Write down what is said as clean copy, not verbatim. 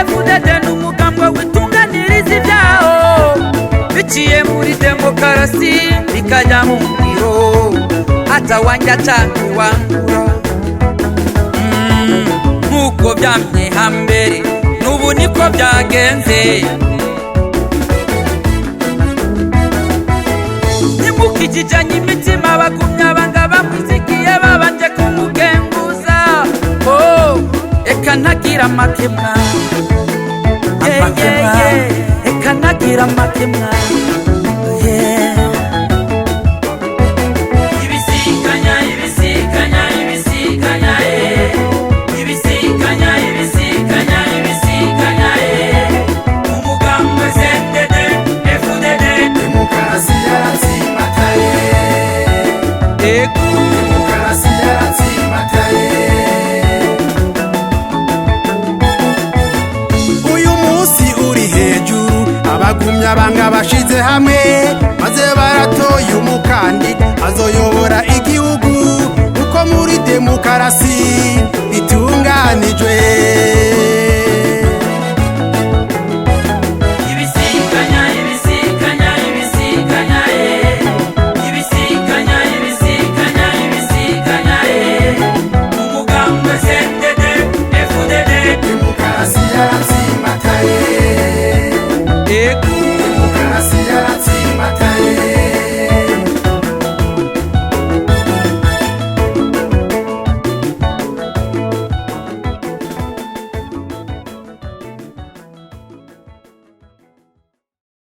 CNDD-FDD n'umugambwe witunganiriza ibyawo biciye muri demokarasi, bikajya mu ngiro atawanja canke wangura. Nk'uko byamye hambere, n'ubu niko byagenze. Ntimukijijanye imitima, bagumya banga bamwizigiye babanje kumukenguza. Oh, eka ntagira amakemwa, amakemwa, eka ntagira amakemwa, yeah. Ibisikanya, ibisikanya, ibisikanya, eh. Ibisikanya, ibisikanya, ibisikanya, eh. Umugambwe CNDD FDD, Demokarasi yaratsimbataye. Ego. Demokarasi yaratsimbataye. Uyu munsi uri hejuru, abagumya banga bashize hamwe maze baratoye umukandida azoyobora igihugu, kuko muri demokarasi